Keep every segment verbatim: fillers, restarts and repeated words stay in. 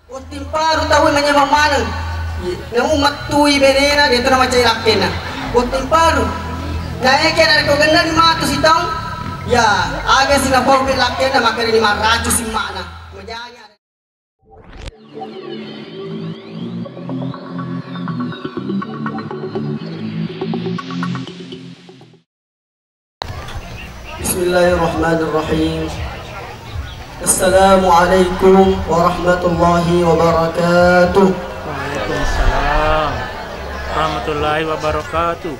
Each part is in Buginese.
Botting paru tau manyameng maneng. Namu mettui benena, de' tu namacai lakkenna. Botting paru. Naeke narekko gennani matu sitaung, ya, aga sinapau pe lakkenna, makkedani marracu simma'na. Majangi ada. Bismillahirrahmanirrahim. Assalamualaikum warahmatullahi wabarakatuh. Waalaikumsalam warahmatullahi wabarakatuh.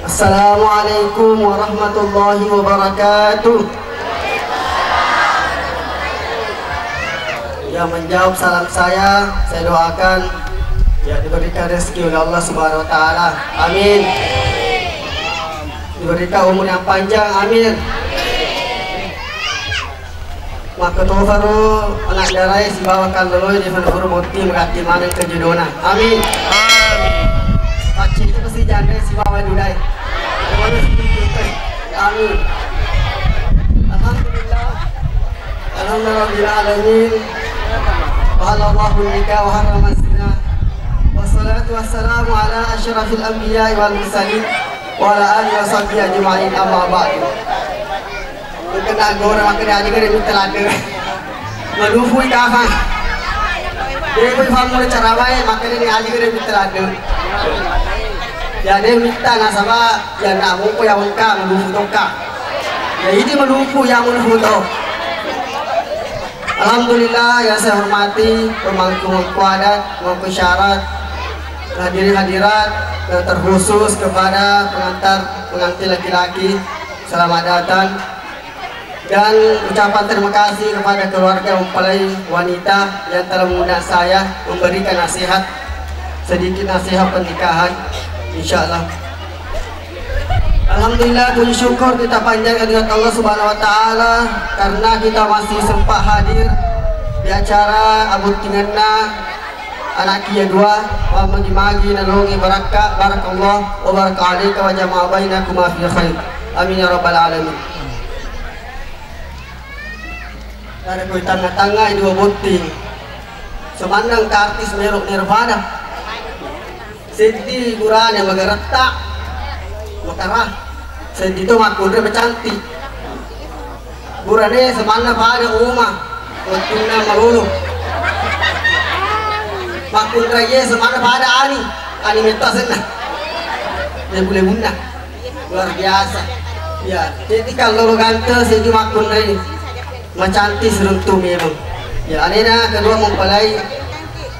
Assalamualaikum warahmatullahi wabarakatuh. Yang menjawab salam saya, saya doakan, ya, diberikan rezeki oleh Allah Subhanahu wa Ta'ala. Amin. Diberikan umur yang panjang. Amin. Makkotofaro anak darae sibawa kalloloe, de' fanaburu botting, magatti maneng kejodona. Amin. Amin. Paccintu pasti jande sibawa dudae. Amin. Alhamdulillah. Alhamdulillahirabbil alamin. Wa halallahu nikah wa harrama zina. Wassalatu wassalamu ala asyrafil anbiya'i wal mursalin wa ala alihi wa sahbihi ajma'in, amma ba'du. Engka naggora makkeda aja gare mitta ladde. Malufui kafang. Deko ifammula caramae makkeda ni aja gare mitta ladde. Ya de' mitta nasaba ya namuko ya wengka malufu tokka. Ya ini malufu ya malufu to. Alhamdulillah, yang saya hormati pemangku-pemangku adat, pemangku syarat, hadirin hadirat, dan terkhusus kepada pengantar pengantin laki-laki, selamat datang. Dan ucapan terima kasih kepada keluarga mempelai wanita yang telah mengundang saya memberikan nasihat, sedikit nasihat pernikahan, insyaallah. Alhamdulillah, puji syukur kita panjatkan kehadirat Allah Subhanahu wa Ta'ala karena kita masih sempat hadir di acara abottingenna anakku iya dua, wa magi-magi nalongi barakka, barakallah wa baraka alaika wa jama'a bainakuma fi khair. Amin ya rabbal alamin. Ada koi tanga-tanga dua botting. Semannang ka artis melo nero pada. Seddi burane magaretta, makara. Seddi to makkunrai macantik. Burane semanna pada Oma, wettunna malolo. Makkunraie semanna pada Ani, Ani metta senna. Lebu-lebunna. Luar biasa. Ya, jadi kalau lo ganteng, seddi makkunrai. Macantik seruntu memang. Ya, alena kedua mempelai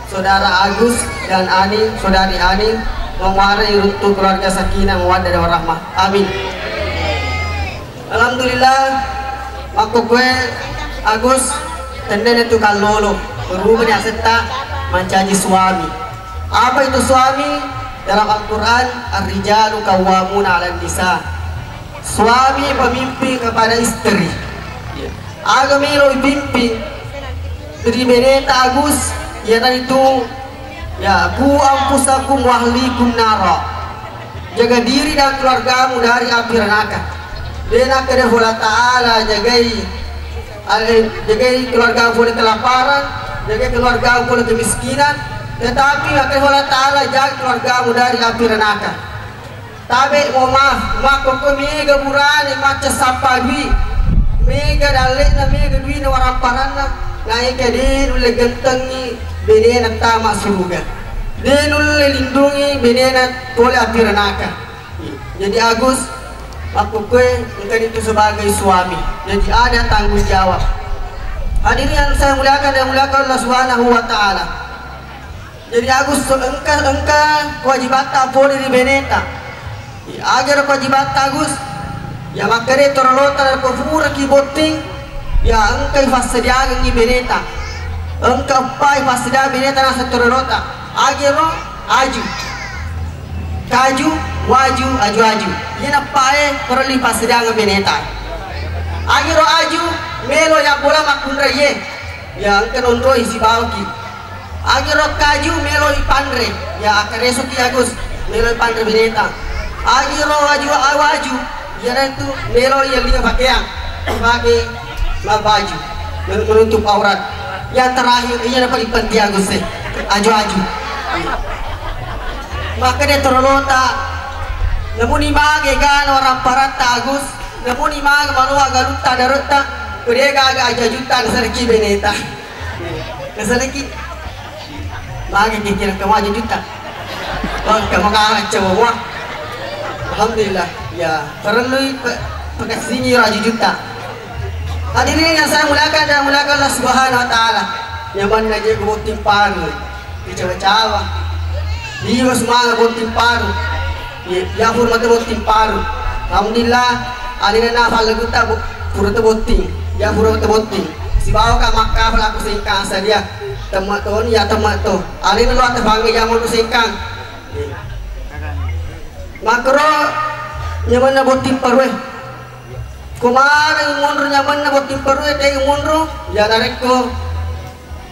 saudara Agus dan Ani, saudari Ani, mewarai runtu keluarga sakinah, mawaddah dan warahmah. Amin. Alhamdulillah, makkukkue Agus, tennena tu kallolo, berubah ni asetta mancaji suami. Apa itu suami? Dalam Al-Quran, "Ar-rijalu qawwamuna 'alan nisa." Suami pemimpin kepada istri. Aga melo ipimpin ri beneta Agus, iyanaritu, ya, "Qu anfusakum wa ahlikum nara." Jaga diri dan keluargamu dari api neraka. De nakkeda Puang Allah Ta'ala, jagai, eh, jagai keluarga pole kelaparan, jagai keluarga pole kemiskinan, tetapi makkeda Puang Allah Ta'ala, jaga keluargamu dari api neraka. Tabe, mohon maaf, makkokko mega burane macca sappa dui, mega dalle'na, mega duina waramparanna, naika de nulle gentengi benena tama suruga, de nulle lindungi benena pole api renaka. Jadi Agus, makkokkoe engkani tu sebagai suami, jadi ada tanggung jawab. Hadirin yang saya muliakan dan muliakan Allah Subhanahu wa Ta'ala. Jadi Agus, engka, engka kewajibatta pole ri beneta. Agero kewajibatta Agus, ya makkeda torolota narekko puraki botting, ya engkai fassediangengngi beneta. Engka eppai fassediang beneta naseng torolota. Agero aju, kaju, waju, aju-aju. Iyana eppae perlu fassediangeng beneta. Agero aju, melo yabbola makkunraie. Ya engka nonroi sibawaki. Agiro kaju meloi panre, ya akkaresoki Agus, meloi panre bineta. Agiro waju awaju, iyanatu meloi yellinga pakeang, pake mabbaju, men-, menutup aurat. Yang terakhir, iya dapat dipenting Agus e. Aju-aju. Makkeda torolota, namuni mage gana waramparatta Agus, namuni mage maloa galutta daretta, kude gaga aju-ajutta nasaleki beneta. Nasaleki. Mage kira-kira kamu aju-ajutta. Oh, kamu kalah coba. Alhamdulillah. Ya, perlu pe-, pekasini aju-ajutta. Hadirin yang saya muliakan dan muliakan Allah Subhanahu wa Ta'ala. Nyamanna je botting paru, dicawa-cawa. Liwa semangat botting paru. Ya, ya pura mate botting paru. Alhamdulillah, alena nafal laguta bo-, pura te botting. Ya pura te botting. Sibawa ka makka pelaku sengkang sadia. Temma to ni ya temma to. Alena lo ate pangi ya mau sengkang. Makro nyamanna botting paru e. Ko maneng monro nyamanna botting parue, tega monro, ya narekko,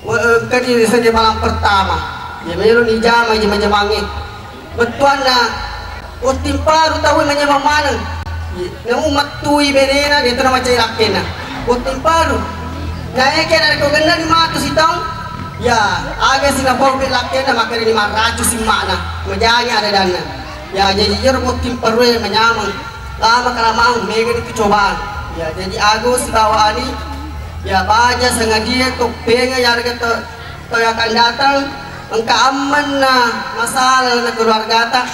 we-, engkani ri sede malam pertama, ya melo ni jama jama-jamangnge. Bettuanna botting paru tau manyamang maneng. Namu mattui benena, de to namacai lakkenna. Botting paru. Naeke narekko genna ni matu sitaung, ya, aga sinapau be lakkenna, makkedani marracu simma'na, majangi ada danna. Ya, jadi iyaro botting parue manyameng. Lama kelamaan mega itu cobaan. Ya, jadi Agus sibawa Ani, ya, baja sengadia toppenga yarega to, to yang akan datang, engka ammenna masalah na keluargata.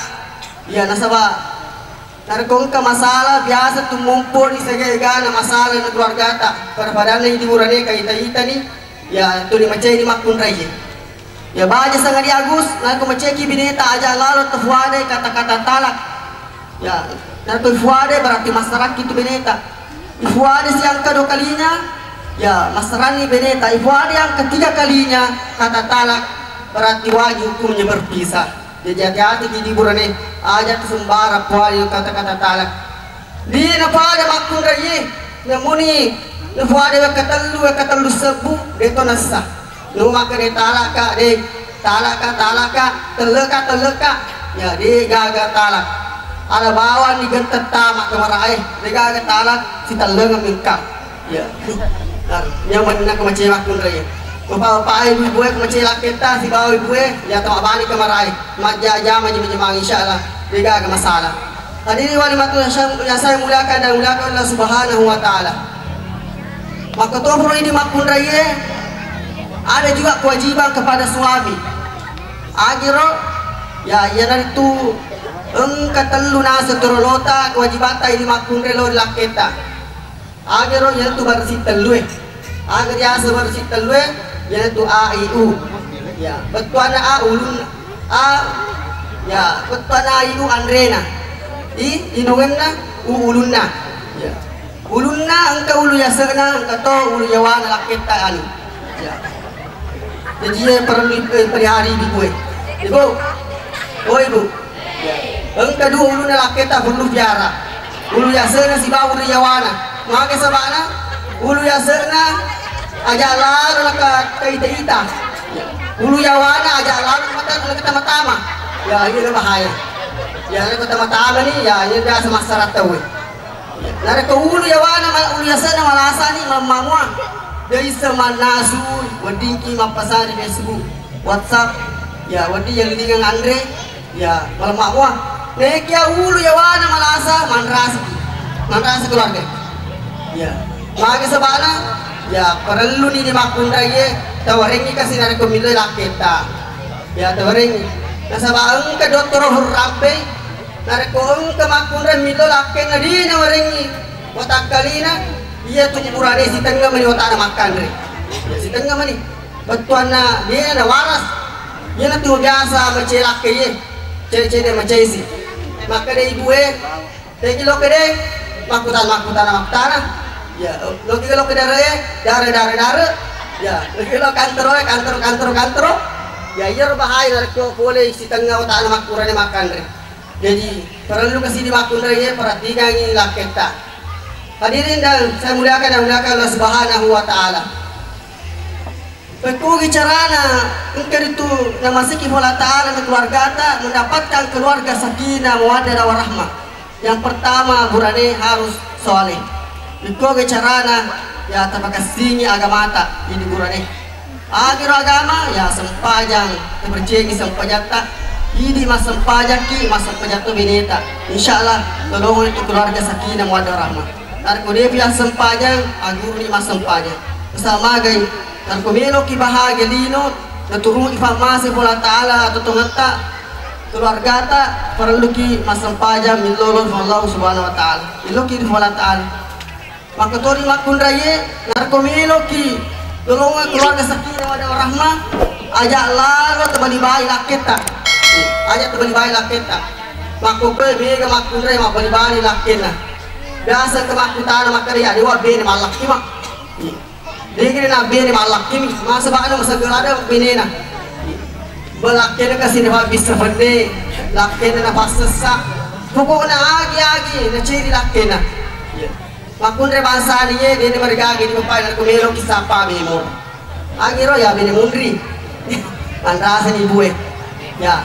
Ya, nasaba narekko engka masalah biasa tu mompo ni sega-egana masalah na keluargata. Pada-padanna idi burane kaita-ita ni, ya, tuli macai ni makkunrai. Ya, baja sangadia Agus, narekko maceki bineta aja lalo tefuade kata-kata talak. Ya, narekko ifuade berarti masarakki tu beneta. Ifuade siangka dua kalinya, ya, masaranni beneta. Ifuade yang ketiga kalinya kata talak, berarti wajib hukumnya berpisah. Jadi hati-hati ki di burane, aja tu sembarang fuade kata-kata talak. Di napada makkunraie, namuni napada wekka tellu, wekka tellu sebbu, de to nassa. Nu makkeda talaka, de, talaka, talaka, telleka, telleka. Ya, de gaga talak. Ada bawang ni genteng tama kemarae, de gaga talak, sitellengeng mengka. Ya. Nyamanna ko macai makkunrai. Bapak-bapak, ibu-ibu, ko macai lakketta sibawa ibu e, ya tama bani kemarae. Majja-jama jama-jamang, insyaallah. De gaga masalah. Hadirin wali matu yang saya, yang saya muliakan dan muliakan Allah Subhanahu wa Ta'ala. Makkotoparo idi makkunraie, ada juga kewajiban kepada suami. Agiro, ya, iyanaritu engka tellu naseng torolota kewajibatta idi makkunrai lao ri lakketta. Agero iyanatu barsi tellue. Aga riaseng barsi tellue, iyanatu a, i, u. Ya, bettuanna a ulun a, ya, bettuanna a, i, u anrena. I inungenna, u ulunna. Ya. Ulunna engka ulu yasena, engka to ulu yawana lakketta anu. Ya. Jadi, eh, perlu, eh, pelihari ibu, eh. Ibu. Oh, ibu. Engka dua ulunna lakketta perlu piara. Ulu yasena sibawa ulu yawana. Maka sabana ulu yasena aja lalo naka kaita-ita. Ulu yawana aja lalo mata naka tama-tama. Ya, ini bahaya. Ya, naka tama-tama ni, ya, ini biasa masyarakat tahu. Narekko ulu yawana ma-, ulu yasena malasani mammamua. De isseng mannasu, weddingki mappasari Facebook, WhatsApp, ya, wedding yellingang anre, ya, malemma mua. Nekia ulu yawana malasa, manrasaki, manrasa keluarga. Ya, magi sabana, ya, parelluni di makkunraie, tawarengi kasi narekko miloi lakketta. Ya, tawarengi. Nasaba engka dottoro hurrampei, narekko engka makkunrai miloi lakkenna di nawarengi watakkalina, iya tu burane sitengnga mani watana makkanre. Ya, sitengnga mani. Bettuanna de na waras. Iyanatu biasa macai lakkaiye. Cede-cede macaisi. Makkeda ibu e, tegi loke de, makkutana, makkutana, makkutana. Ya, loke, loke dare e, dare, dare, dare. Ya, loke lo kantoro e, kantoro, kantoro, kantoro. Ya, iyaro bahaya narekko pole sitengnga watana makkurane makkanre. Jadi, parellu kasi di makkunraie, perhatikangi lakketta. Hadirin dan saya muliakan dan muliakan Allah Subhanahu wa Ta'ala. Pekkugi carana engka ritu namaseki Allah Ta'ala na keluargata mendapatkan keluarga sakinah, mawaddah, warahmah. Yang pertama, burane harus soleh. Pekkugi carana, ya, tapakassingi agamata ini burane. Agiro agama, ya sempajang, tapercayai sempajatta. Idi massempajakki, massempajang to beneta. Insyaallah, tolongeng tu keluarga sakinah mawaddah warahmah. Narekko depi assempajang, aguruni massempajang. Nasaba magai, narekko meloki bahagia lino, naturuki pammase Puang Allah Taala atau tongetta, keluargata, parelluki massempajang, millolo ri Allah Subhanahu wa Taala. Milloki ri Puang Allah Taala. Makkotori makkunraie, narekko meloki lolongeng keluarga sakinah mawaddah warahmah, aja lalo tabali-bali lakketta. Aja tabali-bali lakketta. Makkokkoe mega makkunrai mabbali-bali lakkenna. Biasa ke makkutana makkeda, "Ya, dewa bene mallakki, Mak." Degre na bene mallakkimi, masa bana masegel ada benena. Belakkena kasi ne pabbissa penne, lakkena na passessa. Pokokna agi-agi na ciri lakkena. Makkunre bangsani ye, dede marigagi di bapakna, ko meloki sapa bemo. Agiro ya bene munri. Manrasa ni bue. Ya.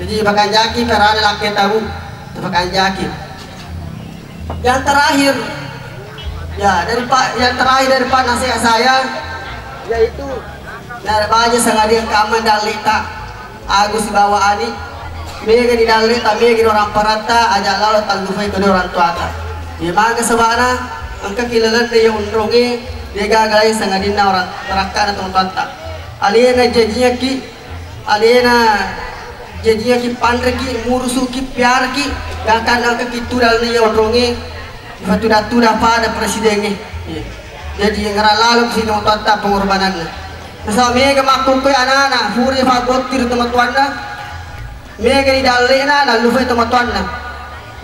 Jadi pakanjaki karana lakke tabu. Pakanjaki. Yang terakhir, ya, dari Pak, yang terakhir dari Pak nasihat saya, yaitu, nah, baja sangadin kamu dan lita. Agus sibawa Ani, mega ni dalleta, mega ni orang paratta, aja lalo tallufai kedua orang tuata. Iya maga sabana, engka ki lalenna iya onronge, de gaga lai sangadinna orang tarakkana tomatoatta. Alena jajiaki, alena jajiaki panreki, murusuki, piaraki, gangkanna engka ki tu dalenna iya onronge, dipatuda-tuda pada presidengnge. Iya. Jadi ngera lalo si tomatoatta pengorbananna. Nasaba mega makkukkue anana, pura fabbotti ri tomatoanna, mega ni dallena, nallufai tomatoanna.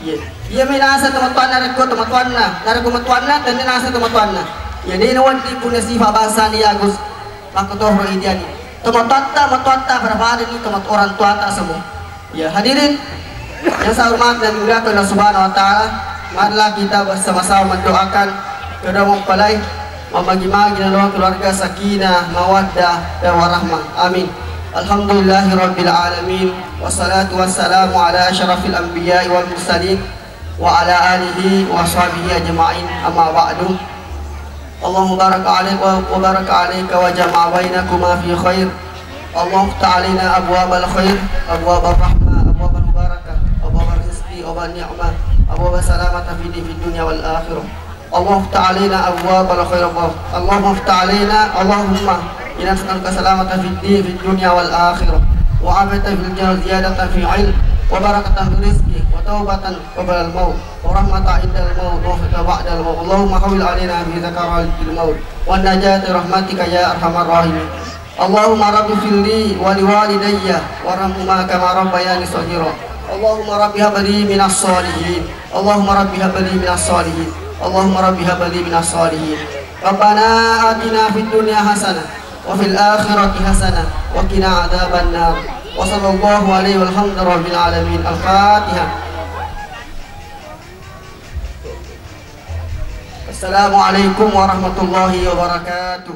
Iya. Iya mi nasa tomatoanna rekko tomatoanna, narekko matoanna, tenne nasa tomatoanna. Iya, de nawedding punna sifa bangsani Agus, makkotohoro idiani. Tomatoatta, matoatta, pada-pada ni tomat-, orang tuata semua. Ya, hadirin yang saya hormati dan muliakan Allah Subhanahu wa Ta'ala, marilah kita bersama-sama mendoakan kedua mempelai, membagi-bagi dalam keluarga sakinah, mawaddah, dan warahmah. Amin. Alhamdulillahirabbil alamin. Wassalatu wassalamu ala asyrafil anbiya'i wal mursalin wa ala alihi wa sahbihi ajma'in. Amma ba'du. اللهم بارك عليك و-، وبارك عليك وجمع بينكما في خير. اللهم افتح علينا أبواب الخير، أبواب الرحمة، أبواب البركة، أبواب الرزق، أبواب النعمة، أبواب السلامة في الدين، في الدنيا والآخرة. اللهم افتح علينا أبواب الخير، أبواب. اللهم افتح علينا، اللهم إنا نسألك السلامة في الدين، في الدنيا والآخرة، وعافية في الجسد، زيادة في علم، وبركة في رزق، وتوبة قبل الموت، ورحمة عند الموت، وفتنة بعد الموت. اللهم هون علينا في سكرات الموت، والنجاة برحمتك يا أرحم الراحمين. اللهم رب اغفر لي ولوالدي وارحمهما كما ربياني صغيرا. اللهم رب هب لي من الصالحين. اللهم رب هب لي من الصالحين. اللهم رب هب لي من الصالحين. ربنا آتنا في الدنيا حسنة وفي الآخرة حسنة وقنا عذاب النار. وصلى الله عليه والحمد لله رب العالمين. الفاتحة. السلام عليكم ورحمة الله وبركاته.